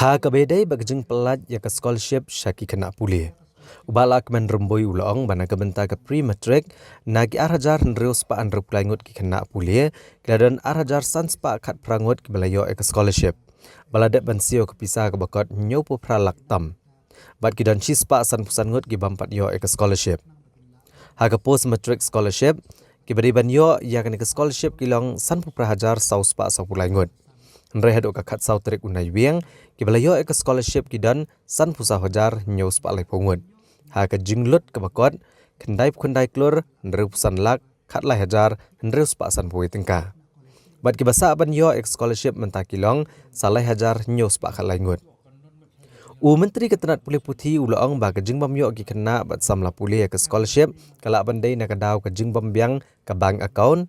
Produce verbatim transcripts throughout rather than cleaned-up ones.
Ha kaba ïadei bad ka jingpyllait ïa ka scholarship sha ki khynnah pule, u Bah Lahkmen Rymbui u la ong ba na ka bynta ka pre-matric, na ki ar hajar hynriew spah hynriewphew lai ngut ki khynnah pule, ki la don ar hajar san spah khatphra ngut kiba la ïoh ïa ka scholarship, ba la dep ban siew ïa ka pisa kaba kot hynñiewphew phra lak tam. Bad ki don shispah sanphew san ngut ki bym pat ïoh ïa ka scholarship. Ha ka post-matric scholarship, kiba dei ban ïoh ïa kane ka scholarship ki long sanphew phra hajar saw spah sawphew lai ngut. Hynrei haduh ka khatsaw tarik u Naiwieng, kiba la ïoh ïa ka scholarship ki don sanphew saw hajar hynñiew spah laiphew ngut. Ha ka jinglut kaba kot, khyndaiphew khyndai klur hynriewphew san lak khatlai hajar hynriew spah sanphew wei tyngka. Bad kiba sah ban ïoh ïa ka scholarship mynta ki long sa lai hajar hynñiew spah khatlai ngut. U Myntri ka tnat pule puthi u la ong ba ka jingbym ïoh ki khynnah bad samla pule ïa ka scholarship ka lah ban dei na ka daw ka jingbym biang ka bank account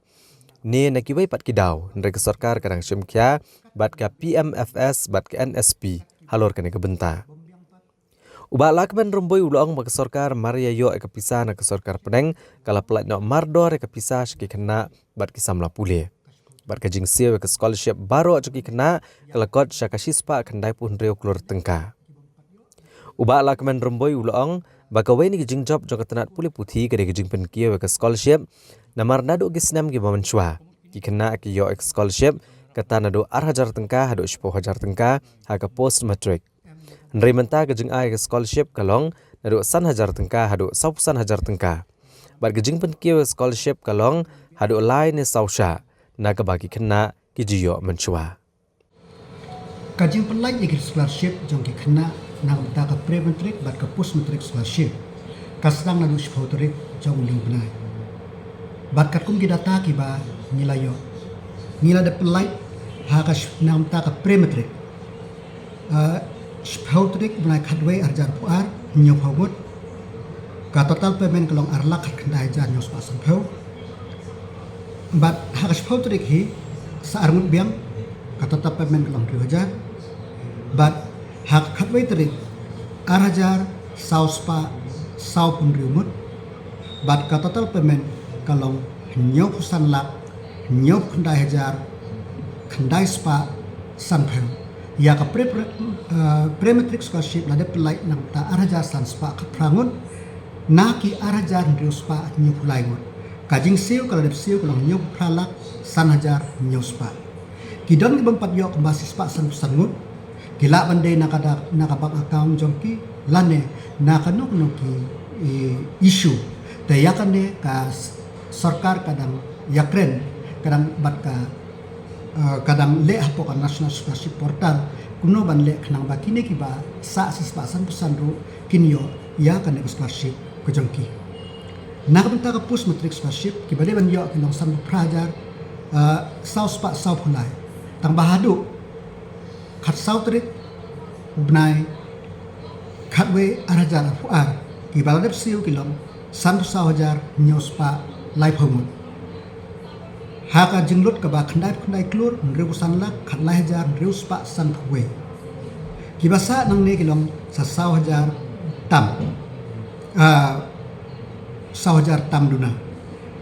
ne na kiwei pat ki daw, hynrei ka sorkar ka dang shim khia bad ka P M F S bad ka N S P halor kane ka bynta. U Bah Lahkmen Rymbui u la ong ba ka sorkar mar ïa ïoh ïa ka pisa na ka sorkar pdeng, ka la pyllait noh mardor ïa ka pisa sha ki khynnah bad ki samla pule. Bad ka jingsiew ïa ka scholarship baroh jong ki khynnah ka la kot sha ka shispah khyndaiphew hynriew klur tyngka. U Bah Lahkmen Rymbui u la ong ba kawei na ki jingjop jong ka tnat pule puthi ka dei ka jingpynkiew ïa ka scholarship, namar naduh ki snem kiba mynshuwa, ki khynnah ki ïoh ïa ka scholarship kata naduh ar hajar tyngka haduh shiphew hajar tyngka ha ka post-matric. Hynrei mynta ka jingai ka scholarship ka long naduh san hajar tyngka haduh sawphew san hajar tyngka. Bad ka jingpynkiew ka scholarship ka long haduh lai ne saw shah, na kaba ki khynnah ki ju ïoh mynshuwa. Ka jingpyllait ïa ki scholarship jong ki khynnah na ka bynta ka pre-matric bad ka post-matric scholarship ka sdang naduh shiphew tarik jong u li u bnai. Bad katkum ki data kiba ngi la ïoh, ngi la dep pyllait ha ka sh-, na ka bynta ka pre-matric. Ah, shiphew tarik u bnai khatwei ar hajar arphew ar, hynñiewphew ngut. Ka total payment ka long ar lak khatkhyndai hajar hynñiew spah sanphew. Bad ha ka shiphew tarik hi sa ar ngut biang, ka total payment ka long hynriew hajar. Bad ha ka khatwei tarik ar hajar saw spah sawphew hynriew ngut. Bad ka total payment ka long hynñiewphew san lak hynñiewphew khyndai hajar khyndai spah sanphew. Ïa ka pre, pre, eh, pre-matric scholarship la dep pyllait na ka bynta ar hajar san spah khatphra ngut na ki ar hajar hynriew spah hynñiewphew lai ngut. Ka jingsiew ka la dep siew ka long hynñiewphew phra lak san hajar hynñiew spah. Ki don ki bym pat ïoh kumba shispah sanphew san ngut. Ki lah ban dei na ka da-, na ka bank account jong ki lane na kano kano ki, eh, issue. Te ïa kane ka s-, sorkar ka dang ïakren, ka dang bad ka, eh, ka dang leh hapoh ka National Scholarship Portal kumno ban leh khnang ba kine kiba sah shispah sanphew san ruh kin ïoh ïa kane ka scholarship ka jong ki. Na ka bynta ka post-matric scholarship kiba dei ban ïoh ki long sanphew phra hajar, eh, saw spah sawphew lai. Tang ba haduh khatsaw tarik u bnai khatwei ar hajar arphew ar, kiba la dep siew ki long sanphew saw hajar hynñiew spah laiphew ngut. Ha ka jinglut kaba khyndai, khyndai klur hynriewphew san lak khatlai hajar hynriew spah sanphew wei. Kiba sah nangne ki long sa saw hajar tam. Ah, saw hajar tam duna.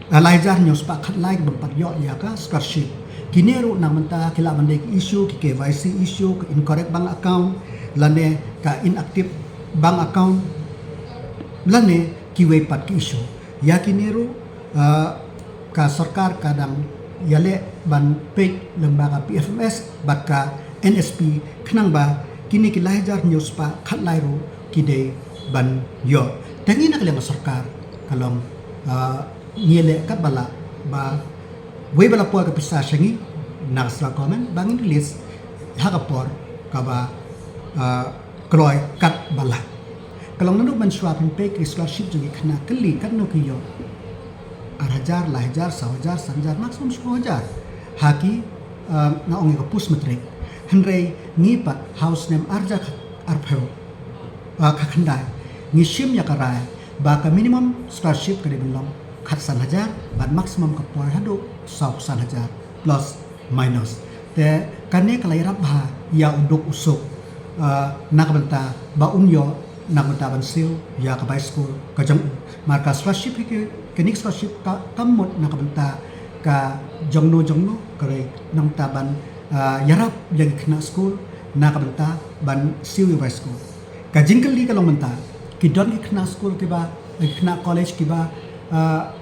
Ah, lai hajar hynñiew spah khatlai ki bym pat ïoh ïa ka scholarship. Kine ruh na ka bynta ki lah ban dei ki issue, ki K Y C issue, ka incorrect bank account, lane ka inactive bank account, lane kiwei pat ki issue. Ïa kine ruh, ah, ka sorkar ka dang ïaleh ban peit lyngba ka P F M S bad ka N S P khnang ba kine ki lai hajar hynñiew spah khatlai ruh ki dei ban ïoh. Te ngi na ka liang ka sorkar ka long, ah, ngi leh katba lah ba wei ba la poi ka pisa sha ngi na ka central government ba ngin release ha ka por kaba, ah, kloi katba lah. Ka long naduh mynshuwa pynpei ki scholarship jong ki khynnah kylli katno ki ïoh. Ar hajar, lai hajar, saw hajar, san hajar, maximum shiphew hajar. Ha ki, ah, nga ong ïa ka post-matric. Hynrei ngi pat ha u snem ar hajar arphew, ah, khatkhyndai, ngi shim ïa ka rai ba ka minimum scholarship ka dei ban long khatsan hajar bad maximum ka poi haduh sawphew san hajar plus minus. Te kane ka la ïarap bha ïa u duk u suk, ah, na ka bynta ba un ïoh na ka bynta ban siew ïa ka bai skul ka jong u. Namar ka scholarship hi ki, kane ka scholarship ka, kam mut na ka bynta ka jongno jongno, ka dei na ka bynta ban, ah, ïarap ïa ki khynnah skul, na ka bynta ban siew ïa u bai skul. Ka jingkylli ka long mynta, ki don ki khynnah skul kiba, ki khynnah college kiba, ah,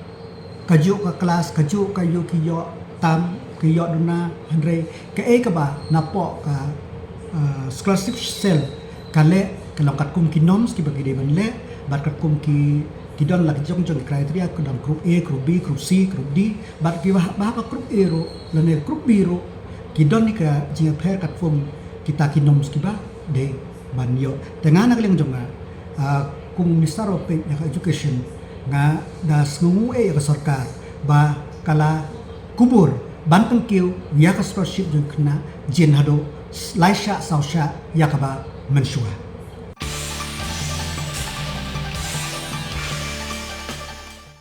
kajuh ka klas, kajuh ka ïoh ki ïoh tam, ki ïoh duna, hynrei kaei kaba napoh ka, ah, scholarship cell ka leh, ka long katkum ki norms kiba ki dei ban leh, bad katkum ki, ki don la ki jong jong ki criteria, ki don group A, group B, group C, group D, bad kiba, ba ka group A ruh lane group B ruh ki don ïa ka jingïapher katkum kita ki norms kiba dei ban ïoh. Te nga na ka liang jong nga, ah, kum u minister ba peit ïa ka education, nga da sngewnguh eh ïa ka sorkar ba ka la kubur ban pynkiew ïa ka scholarship jong ki khynnah jin haduh lai shah saw shah ïa kaba mynshuwa.